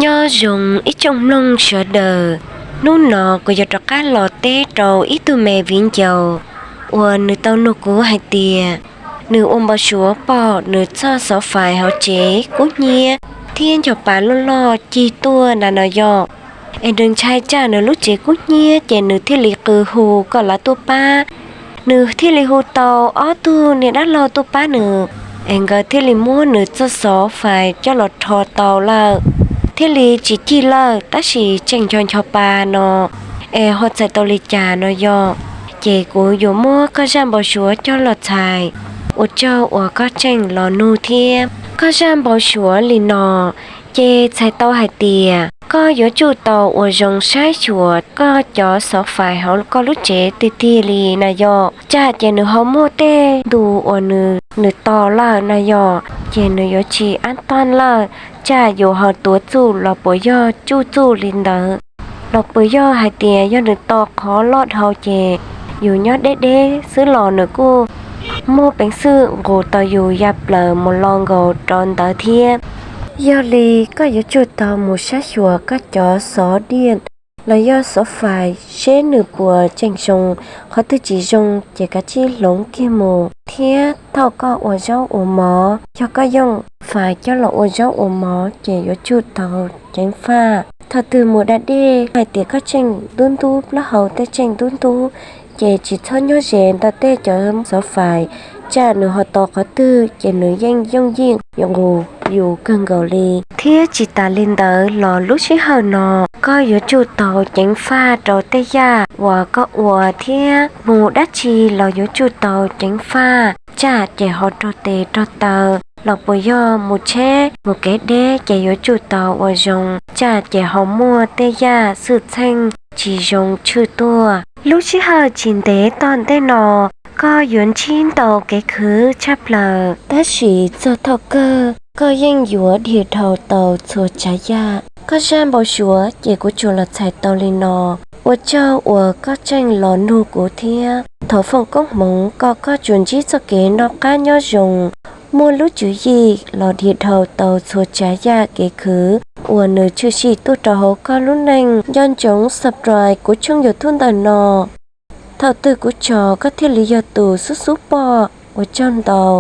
Nyob zoo ib tsoom mloog sawv daws, hnub no kuv yuav rov qab los teb rau ib tug me viv ncaus uas nws tau nug kuv hais tias nws ua npau suav pom nws txoj xov fais hauv tsev kub hnyiab thiab ncho pa loj loj cig tuaj na no yog. Es nws ntshai tsam nws lub tsev kub hnyiab ces nws thiaj li qw hu kom lawv tuaj pab. Nws thiaj li hu tau ob tug niag dab laug tuaj pab nws, es nkawd thiaj li muab nws txoj xov fais coj los rho tau lawm, thiaj li tsis cig lawm tab sis tseem ncho ncho pa no. Es ho txhais tau li cas no yog, ces kuv yuav muab koj zaj npau suav coj los txhais. Ua tsaug uas koj tseem los nug thiab. Koj zaj npau suav li no ces txhais tau hais tias koj yuav tsum tau ua zoo saib xyuas koj cov xov fais hauv koj lub tsev tiag tiag li na yog. Tsam ces nws ho muaj tej ntu uas nws nws to lawm na yog, ces nws yuav tsis ab tag lawm, tsam yus ho tuav txuj los puas yog tsuj txuj li ntawd, los puas yog hais tias yog nws to qhov loj dhau ces yus nyob deb deb xwb los nws kuj muaj peev xwm nqus tau yus ya plaws mus lo nkaus rau ntawd thiab. Yog li koj yuav tsum tau mus saib xyuas koj cov xov diaj los yog xov fais seb nws puas tseem zoo, qhov twg tsis zoo ces kav tsij hloov kiag mus. Thiab thaum koj ua zaub ua mov, yog koj yooj fais coj los ua zaub ua mov ces yuav tsum tau ceev faj. Thaum twg mus da dej hais tias koj tseem ntub ntub plaub hau tej tseem ntub ntub, ces tsis txhob nyob ze ntawm tej cov xov fais, tsam nws ho to qhov twg ces nws yeej yooj yim nqus yus kawg nkaus li. Thiab tsis tas li ntawd los lub sij hawm no koj yuav tsum tau ceev faj rau tej yaj uas koj ua thiab mus dab tsi los yuav tsum tau ceev faj, tsam ces ho raug tes raug taw los puas yog mus tsheb mus kev deb ces yuav tsum tau ua zoo, tsam ces ho muaj tej yaj xwm txheej tsis zoo tshwm tuaj. Lub sij hawm tsis ntev tom ntej no koj yuav ntsib ntau kev khwv tshaj plaws, tab sis txog thaum kawg koj yeej yuav dhia dhau tau txhua tsav yaj. Koj zaj npau suav ces kuv tsuas los txhais tau li no. Ua tsaug uas koj tseem los nug kuv thiab. Thov foom koob hmoov kom koj tsuas ntsib txoj kev noj qab nyob zoo, muaj lub tswv yim los dhia dhau tau txhua tsav yaj kev khwv uas nws tshwm sim tuaj rau hauv koj lub neej. Nco ntsoov subscribe kuv tshooj YouTube ntawm no, thaum twg kuv tso koj thiaj li yog tus xub xub pom. Ua tsaug ntau.